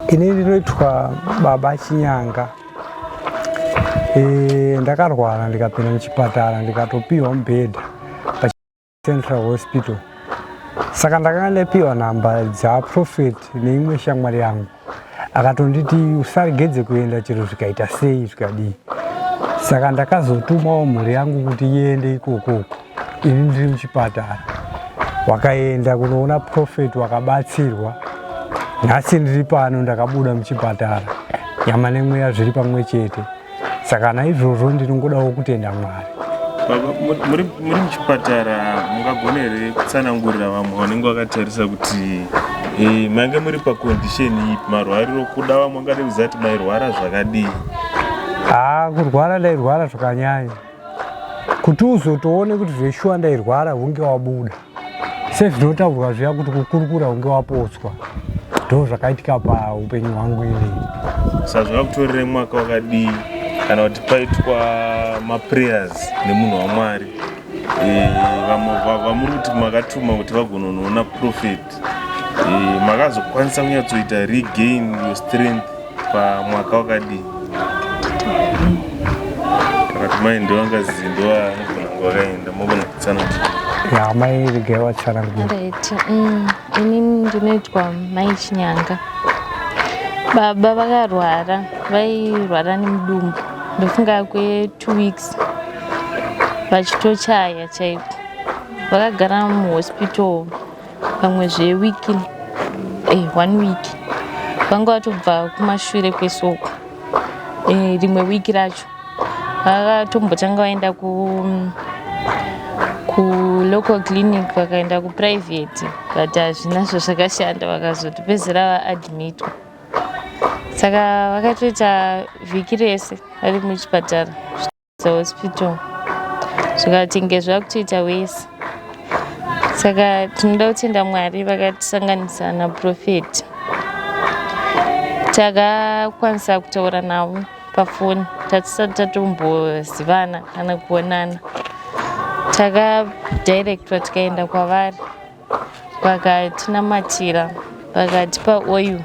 Ini ndinoitwa Baba Chinyanga. Ndakarwara ndikapinda muchipatara ndikatopiwa mubhedha paCentral Hospital. Saka ndakanga ndapiwa nhamba dzaProphet neimwe shamwari yangu. Akatonditi usaregedze kuenda chero zvikaita sei zvikadii. Saka ndakazotumawo mhuri yangu kuti iende ikokoko. Ini ndiri muchipatara. Wakaenda kunoona Prophet wakabatsirwa. Nhasi ndiri pano ndakabuda muchipatara. Nyama nemweya zviri pamwe chete. Saka naizvozvo ndinongodawo kutenda Mwari. Baba, muri muchipatara mungagona here kutsanangurira vamwe vanenge vakatarisa kuti mange muri pacondition ipi, marwariro kuda vamwe vangade kuziva kuti mairwara zvakadii? Haa, kurwara ndairwara zvakanyanya. Kuti uzotoone kuti zveshuwa ndairwara hunge wabuda. Sezvinotaurwa zviya kuti kukurukura hunge wapotswa. Ndo zvakaitika paupenyu hwangu inini. Saka zvakakutorere mwaka wakadii kana kuti paitwa maprayers nemunhu waMwari? Vamuri kuti makatuma kuti vagononoona prophet, makazokwanisa kunyatsoita regain your strength pamwaka wakadii? Kana kuti mai ndovangazivi ndovanogona kunge vakaenda, mogona kutsanangura. Ya, mai regai vatsanangura. Right. Inini ndinoitwa Mai Chinyanga. Baba vakarwara, vairwara nemudumbu. Ndofunga kwe 2 weeks vachitochaya chaiko. Vakagara muhospital pamwe zvewiki, 1 week. Vanga vatobva kumashure kwesoko. Rimwe wiki racho vakatombotanga vaenda ku local clinic, vakaenda ku private, but hazvina zvazvakashanda, vakazotopedzera vaadmitwa. Saka vakatoita vhiki rese vari muchipatara hospital, zvikatinge zvakutoita wese. Saka tinoda kutenda Mwari vakatisanganisa naProphet. Takakwanisa kutaura navo pafoni, tatisati tatombozivana kana kuonana. Takadirectwa tikaenda kwavari, vakatinamatira, vakatipa oil,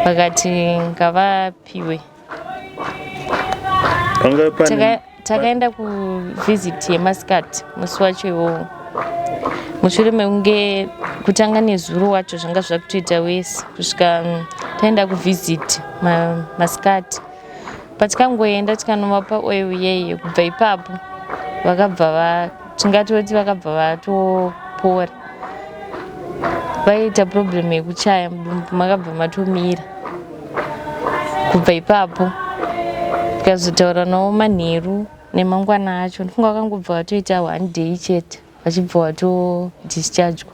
vakati ngavapiwe. Takaenda kuvisit yemasikati musi wacho iwowo, mushure mekunge kutanga nezuro wacho zvanga zvakutoita wese kusvika taenda kuvisit masikati. Patikangoenda tikanovapa oil yeye, kubva ipapo vakabva tingatoti vakabva vatopora. Vaiita problem yekuchaya mudumbu, makabva matomira kubva ipapo. Tikazotaura navo manheru nemangwana acho, ndofunga vakangobva vatoita 1 day chete vachibva vatodischargwa.